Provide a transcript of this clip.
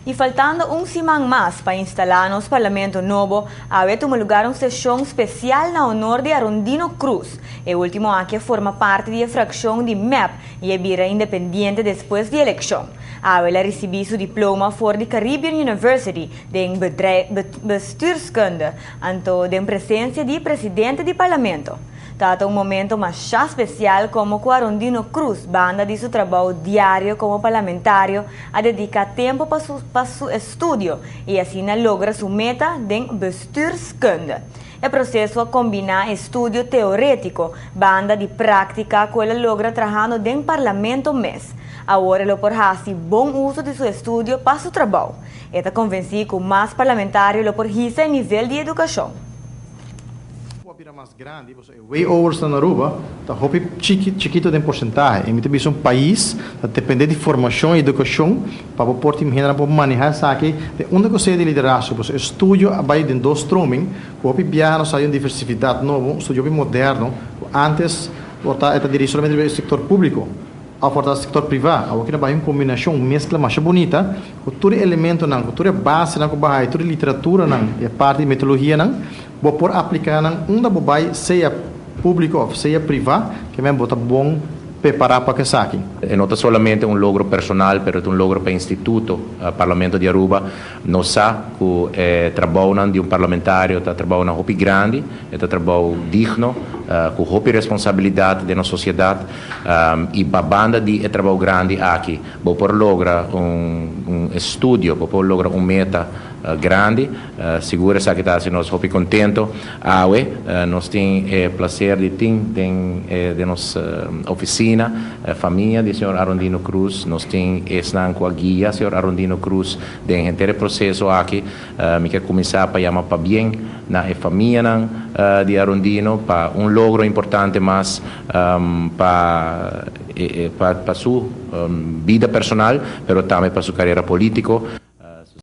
Y faltando un siman mas pa instala nos parlamento nobo, awe a tuma lugar un sesion special na honor di Arondino Croes. E ultimo aki a forma parti di e fraccion di MEP y a bira independiente despues di eleccion. Awe el a ricibi su diploma for di Caribbean University den bestuurskunde, anto den presencia di presidente di parlamento. Tabata un momento masha special como cu Arondino Croes, banda di su trabou diario como parlamentario, a dedica tempo pa su estudio y asina logra su meta den bestuurskunde. E proceso a combina estudio teoretico, banda di practica cu el a logra trahando den parlamento mes. Awor e por haci bon uso di su estudio pa su trabou. E ta convenci cu mas parlamentario lo por hisa e nivel di educacion. Bira mas grandi, e WO'ers na Aruba ta hopi chikito den porcentahe. Y mi ta un pais ta depende di formacion y educacion pa por tin hende pa maneha esaki di unda cu di liderazgo, pues estudio a bay den doorstroming, cu hopi biaha nos hay un diversidad nobo, un estudio moderno, antes ta dirigi solamente e sector publico, of e sector priva. Awor aki bay un combinacion, un mezcla mas bunita, cu tur elementonan, cu tur basenan cu bay, tur literaturanan, y parti di metodologianan, bo por aplica nan unda bo bay, sea publico of sea priva, kiermen bo ta bon prepara pa esaki. E no ta solamente un logro personal, pero ta un logro pa e instituto, Parlamento di Aruba. Nos sa cu e trabou di un parlamentario ta trabou hopi grandi, ta trabou digno, cu hopi responsabilidad den nos sociedad, y pa banda di e trabou grandi aki, bo por logra un estudio, bo por logra un meta grandi, sigur esaki ta nos hopi contento. Awe, nos tin e placer di tin den nos oficina, famia di señor Arondino Croes, nos tin esnan cu a guia señor Arondino Croes den henter proceso aki. Mi kier cuminsa pa yama pabien na e famia di Arondino pa un logro importante mas pa su bida personal, pero tambe pa su carera politico.